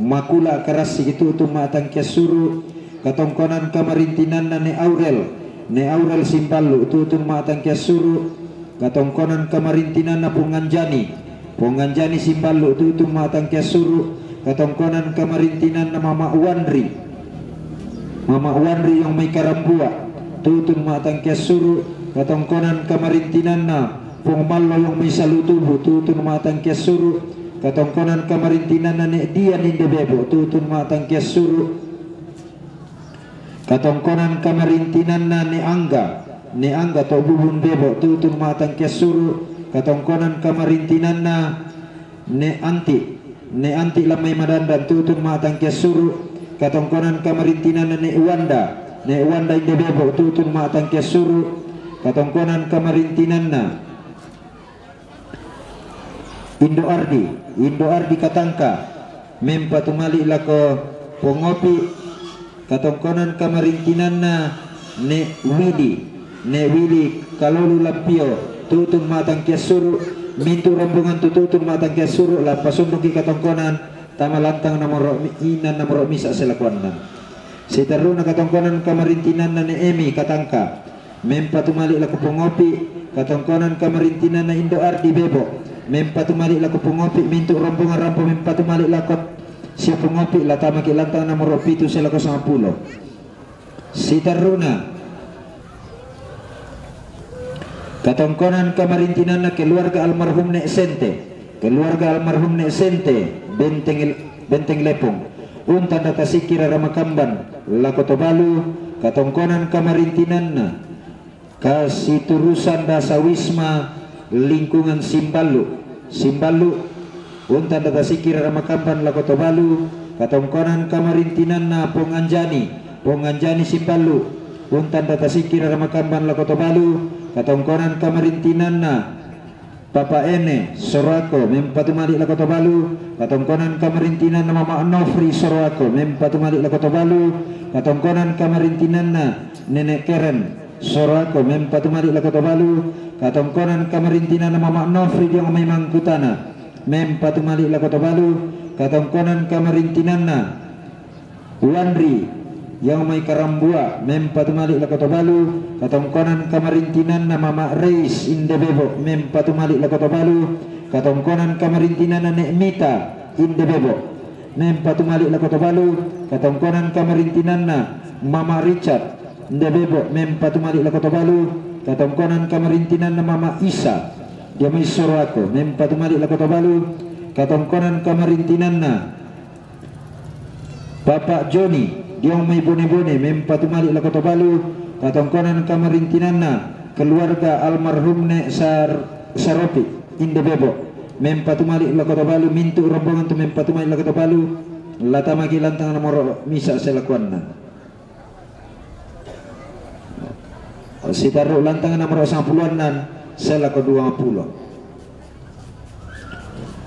Makula karasi tutun ma tangkias suru. Katongkonan kamarintinanna ne Aurel. Ne Aurel Simbalu tutun ma tangkias suru. Katongkonan kamarintinanna Ponganjani. Ponganjani Simbalu tutun ma tangkias suru. Katongkonan kamarintinanna Mama Wandri. Mama Wandri yang mai Karambua tutun ma tangkias suru. Katongkonan kamarintinanna Pong Mallo yang mai Salutubu tutun ma tangkias suru. Katongkonan kamarintinanna ne Dian inde bebo tutun ma tangkias suru. Katongkonan kamarintinanna ne Angga. Ne Angga to bubun bebo tutun ma tangkias suru. Katongkonan kamarintinanna ne Anti. Ne Anti lamai madandan tutun ma tangkias suru. Katongkonan kamarintinanna ne Wanda. Ne Wanda inde bebo tutun ma tangkias suru. Katongkonan kamarintinanna Indo Ardi, Indo Ardi Katangka, mempatumali lako Pongopi. Katongkonan kamarintinanna ne Wili, ne Wili Kalolu Lampio, tutun ma tangkias suru. Mintu rombongan tu tutun ma tangkias suru, la pasundungki katongkonan tama lantang nomoro mi-, inan nomoro misa selakuanna. Siterruna katongkonan kamarintinanna ne Emi Katangka. Mempatumali lako Pongopi, katongkonan kamarintinanna Indo Ardi bebo. Mempatumali lako Pongopi, mintu rombongan rampo mempatumali lako sia Pongopi, latamaki lantang nomoro pitu selaku sangpulo. Siterruna katongkonan kamarintinanna keluarga almarhum ne Sente. Keluarga almarhum ne Sente, Benteng, Benteng Lepong. Untanda tasikira ramakamban lako Tobalu, katongkonan kamarintinanna Kasiturusan Dasa Wisma Lingkungan Simbalu. Simbalu, untanda tasikira ramakamban lako Tobalu, katongkonan kamarintinanna Ponganjani. Ponganjani Simbalu, untanda tasikira ramakamban lako Tobalu, katongkonan kamarintinanna Papa Ene Soroako, mempatumali lako Tobalu. Katongkonan kamarintinanna Mama Nofri Soroako, mempatumali lako Tobalu. Katongkonan kamarintinanna Nenek Keren Soroako, mempatumali lako Tobalu. Katongkonan kamarintinanna Mama Nofri diong mai Mangkutana. Mem patumali lako Tobalu, katongkonan kamarintinanna Wanri, yang mai Karambua, mem patumali lako Tobalu, katongkonan kamarintinanna Mama Reis, inde bebo, mem patumali lako Tobalu, katongkonan kamarintinanna Nek Mita, inde bebo, mem patumali lako Tobalu, katongkonan kamarintinanna Mama Richard, inde bebo, mem patumali lako Tobalu, katongkonan kamarintinanna Mama Isa, dia mai Soroako, mem patumali lako Tobalu, katongkonan kamarintinanna Papa Joni, dia mai Bone-Bone, mem patumali lako Tobalu, katongkonan kamarintinanna keluarga almarhum Nek Sar-, Saropi, inde bebo, mem patumali lako Tobalu, mintu rombongan tu mem patumali lako Tobalu, latamaki lantang nomoro misa selakoanna. Sitarru lantang nomoro sangpulo annan, selako duangpulo.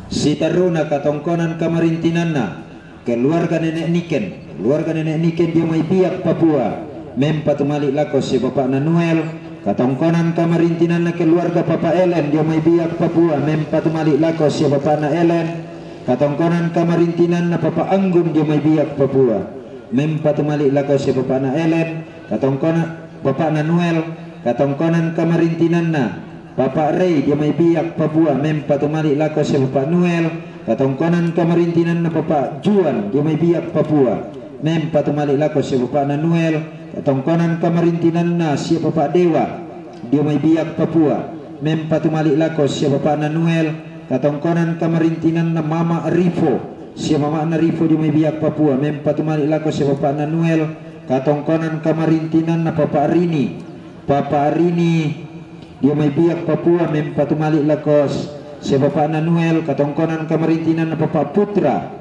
Sitarruna katongkonan kamarintinanna keluarga Nenek Niken, keluarga Nenek Niken dia mai Biak Papua, mem patumali lako sia bapakna Nuel, katongkonan kamarintinanna keluarga Papa Elen dia mai Biak Papua, mem patumali lako sia bapakna Elen, katongkonan kamarintinanna Papa Anggun dia mai Biak Papua, mem patumali lako sia bapakna Elen, katongkonan bapakna Nuel, katongkonan kamarintinanna Papa Rei dia mai Biak Papua, mem patumali lako sia Papa Nuel, katongkonan kamarintinanna Papa Juan dia mai Biak Papua, mem patumali lako sia bapakna Nuel, katongkonan kamarintinanna sia Papa Dewa dia mai Biak Papua, mem patumali lako sia bapakna Nuel, katongkonan kamarintinanna Mama Rifo sia mamana Rifo dia mai Biak Papua, mem patumali lako sia bapakna Nuel, katongkonan kamarintinanna Papa Rini, Papa Rini dia mai Biak Papua, mem patumali lako s-, sia bapakna Nuel, katongkonan kamarintinanna Papa Putra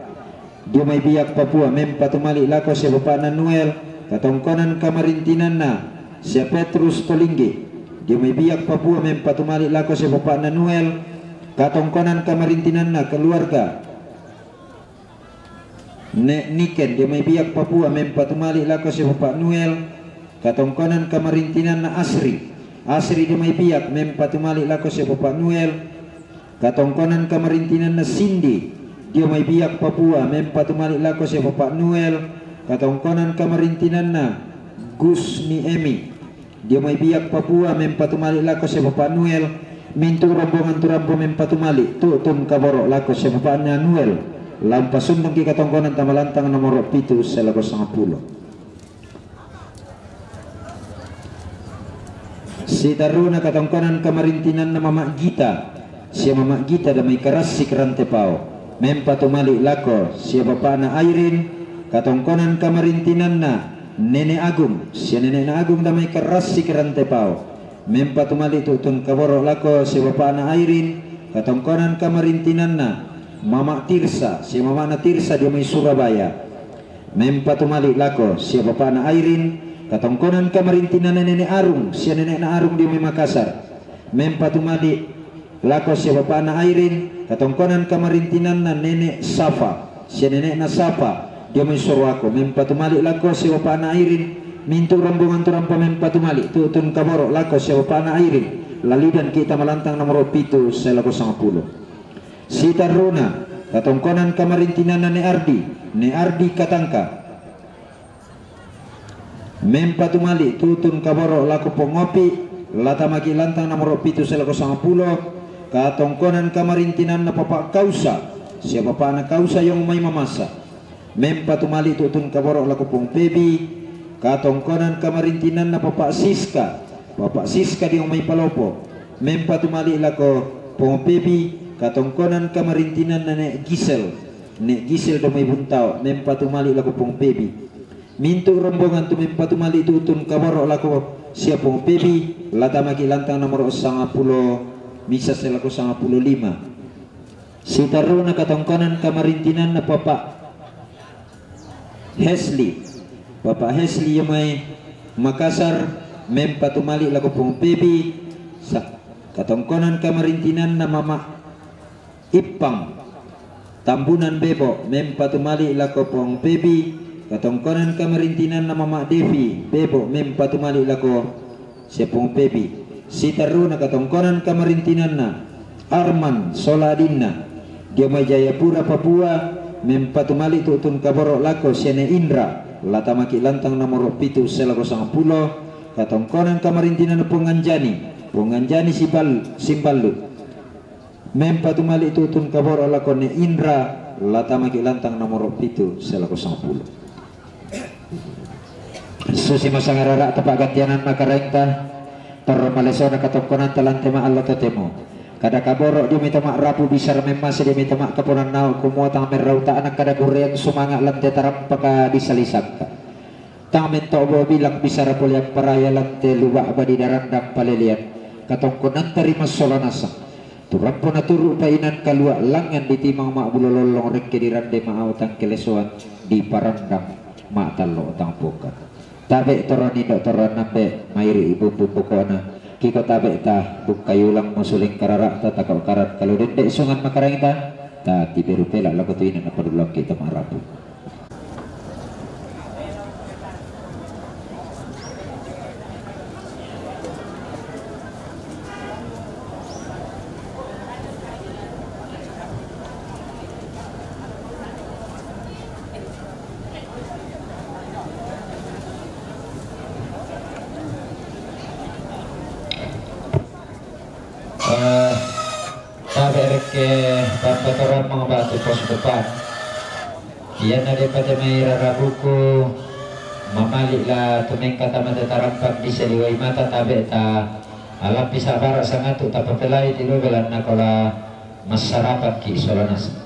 dia mai Biak Papua, mem patumali lako sia bapakna Nuel, katongkonan kamarintinanna sia Petrus Tolinggi dia mai Biak Papua, mem patumali lako sia bapakna Nuel, katongkonan kamarintinanna keluarga Nek Niken dia mai Biak Papua, mem patumali lako sia Papa Nuel, katongkonan kamarintinanna Asri, Asri dia mai Biak, mem patumali lako sia Papa Nuel, katongkonan kamarintinanna Sindi dia mai Biak Papua, mem patumali lako sia Papa Nuel, katongkonan kamarintinanna Gus ni Emi dia mai Biak Papua, mem patumali lako sia Papa Nuel, mintu rombongan tu rampo mem patumali, tu'tun kaboro lako sia Papa Nuel, lampasundengki katongkonan tama lantang nomoro pitu selako sangpulo. Sitarruna katongkonan kamarintinanna Mama Gita sia Mama Gita dia mai Karassik Rantepao, mem patumali lako sia bapakna Airin, katongkonan kamarintinanna Nenek Agung sia nenekna Agung dia mai Karassik Rantepao, mem patumali tu'tun kaboro lako sia bapakna Airin, katongkonan kamarintinanna Mama Tirsa sia mamana Tirsa dia mai Surabaya, mem patumali lako sia bapakna Airin, katongkonan kamarintinanna Nenek Arung sia nenekna Arung dia mai Makassar, mem patumali lako sia bapakna Airin, katongkonan kamarintinanna Nenek Safa sia nenekna Safa dia mai Soroako, mem patumali lako sia bapakna Airin, mintu rombongan tu rampo mem patumali, tu'tun kaboro lako sia bapakna Airin, lalidanki tama lantang nomoro pitu selako sangpulo. Sitarruna katongkonan kamarintinanna Nek Ardi, Nek Ardi Katangka, mem patumali tu'tun kaboro lako Pong Opi, latamaki lantang nomoro pitu selako sangpulo, katongkonan kamarintinanna Papa Kausa sia bapakna Kausa yang mai Mamasa, mem patumali tu'tun kaboro lako Pong Pebi, katongkonan kamarintinanna Papa Siska, Papa Siska dia mai Palopo, mem patumali lako Pong Pebi, katongkonan kamarintinanna Nek Gisel, Nek Gisel dia mai Buntao, mem patumali lako Pong Pebi, mintu rombongan tu mem patumali tu'tun kaboro lako sia Pong Pebi, latamaki lantang nomoro sangpulo misa selako sangpulo lima. Sitarruna katongkonan kamarintinanna Papa Hesli, Papa Hesli dia mai Makassar, mem patumali lako Pong Pebi, sa-, katongkonan kamarintinanna Mama Ippang, Tambunan Bebo, mem patumali lako Pong Pebi, katongkonan kamarintinanna Mama Devi, Bebo, mem patumali lako sia Pong Pebi. Sitarruna katongkonan kamarintinanna Arman sola adinna Jama Jayapura, Papua, mempatumali tu'tun kaboro' lako sia Ne Indra, la tamaki' lantang nomoro' pitu selako sangpulo, katongkonan kamarintinan Ponganjani, Ponganjani Sibal-, Simballu, mempatumali tu'tun kaboro' lako Ne Indra, la tamaki' lantang nomoro' pitu selako sangpulo. Susi masangarara' tapa'gantianan makaraengta, torro malesona katongkonanta lan te ma'allo totemo. Kada kaboro' dio mai to ma'rapu bisara memmase dio mai to ma'kaponan nao' kumua tang merrauta'na kada kurean sumanga' lan te tarampaka disalisangka. Tang mento'bo bilang bisara pole amparaya lan te luba'ba di darandang palelean, katongkonanta ri massola nasang. Tu rampo naturu' painan kalua' langngan ditimang ma'bulo lollong rekke dirande ma'au tangkelesoan diparandang ma'tallo tang pokan. Tabe' torani do' torannambe mairi' bumbu boko'na, kiko tabe' ta bukkayulang musuling karara'ta tako' karan kalu dende' sungan makaraengta, ta tiberu pela' lako tu ina napadulangki' to ma'rapu. Eh, tabe' rekke pappatorammang batu pos depan. Iyanna deppa te mai rarabuku mamali' la tumengka tama te tarampang di saliwai mata tabe' ta alampi sabara' sangatu tapapelai ti lube lanna kola massarapangki' sola nasang.